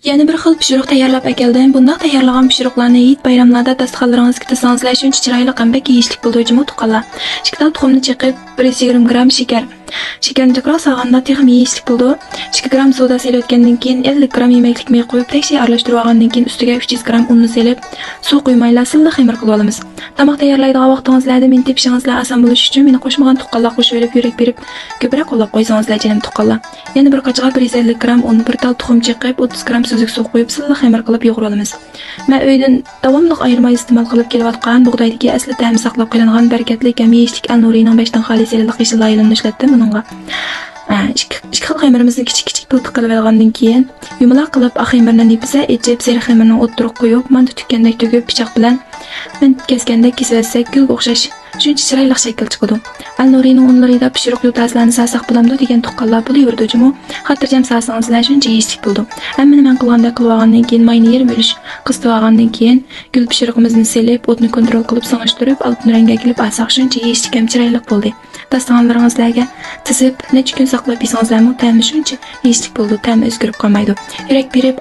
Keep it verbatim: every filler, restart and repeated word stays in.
يەنە بىر خىل پىشۇرۇق تەييارلاپ ئەكەلدىم. بۇنداق تەييارلىغان پىشۇرۇقلارنى ھېيت بايراملاردا داستىخانلىرىڭىزغا تىزسىڭىزلەر شۇنچە چىرايلىق ھەم بەك يېيىشلىك بولىدۇ جۇمۇ تۇغقانلار. ئىككى تال تۇخۇمنى چېقىپ، بىر يۈز يىگىرمە گرام شېكەر. شېكەرنى جىقراق سالغاندا تېخىمۇ يېيىشلىك بولىدۇ. ئىككى گرام سودا سېلىۋەتكەندىن كېيىن، ئەللىك گرام يېمەكلىك مېيى قويۇپ، تەكشى ئارىلاشتۇرۇۋالغاندىن كېيىن، ئۈستىگە ئۈچ يۈز گرام ئۇننى سېلىپ، سۇ قۇيمايلا سىللا خېمىر قىلىۋالىمىز. تاماق تەييارلايدىغان ۋاقتىڭىزلاردا مېنى تېپىشىڭىزلار ئاسان بولۇشى ئۈچۈن، مېنى قوشمىغان تۇغقانلار قوشۇۋېلىپ، يۈرەك بېرىپ، كۆپرەك قوللاپ قويسىڭىزلار جېنىم تۇغقانلار. يەنە بىر قاچىغا بىر يۈز ئەللىك گرام ئۇن، بىر تال تۇخۇم چېقىپ، ئوتتۇز گرام سۈزۈك سۇ قۇيۇپ، سىللا خېمىر قىلىپ يۇغۇرۇۋالىمىز. مەن ئۆيدىن داۋاملىق ئايرىماي ئىستېمال قىلىپ كېلىۋاتقان بۇغدايدىكى ئەسلى تەمى ساقلاپ قېلىنغان بەرىكەتلىك ھەم يېيىشلىك ئەلنۇرىنىڭ بەشتىن خالىي سېرىلىق يېشىل لايىلىنى ئىشلەتتىم بۇنىڭغا. ئىككى، ئىككى خىل خېمىرىمىزنى كىچىك كىچىك پىلتىق قىلىۋالغاندىن كېيىن، يۇمىلاق قىلىپ ئاق خېمىرنى نېپىزە ئېچىپ، سېرىق خېمىرنى ئوتتۇرىغا قويۇپ، مانتا تۈككەندەك تۈگۈپ، پىچاق بىلەن مەنت كەسكەندەك كېسىۋەتسەك، گۈلگە ئوخشاش شۇنچە چىرايلىق شەكىل چىقىدۇ. ئەلنۇرىنىڭ ئۇنلىرىدا پىشۇرۇق يۇتازلارنى سالساق بولامدۇ دېگەن تۇغقانلار بولۇۋېرىدۇ جۇمۇ. خاتىرجەم سالسىڭىزلار شۇنچە يېيىشلىك بولىدۇ. ھەممىنى مەن قىلغاندەك قىلىۋالغاندىن كېيىن، ماينى يېرىم ئۈلۈش قىستىۋالغاندىن كېيىن، گۈل پىشۇرۇقىمىزنى سېلىپ، ئوتنى كونترول قىلىپ سىڭىشتۇرۇپ، ئالتۇن رەڭگە كېلىپ ئالساق شۇنچە يېيىشلىك ھەم چىرايلىق بولدى. داستىخانلىرىڭىزلارغا تىزىپ، نەچچە كۈن ساقلاپ يېسىڭىزلارمۇ تەمى شۇنچە يېيىشلىك بولىدۇ، تەمى ئۆزگىرىپ قالمايدۇ. يۈرەك بېرىپ،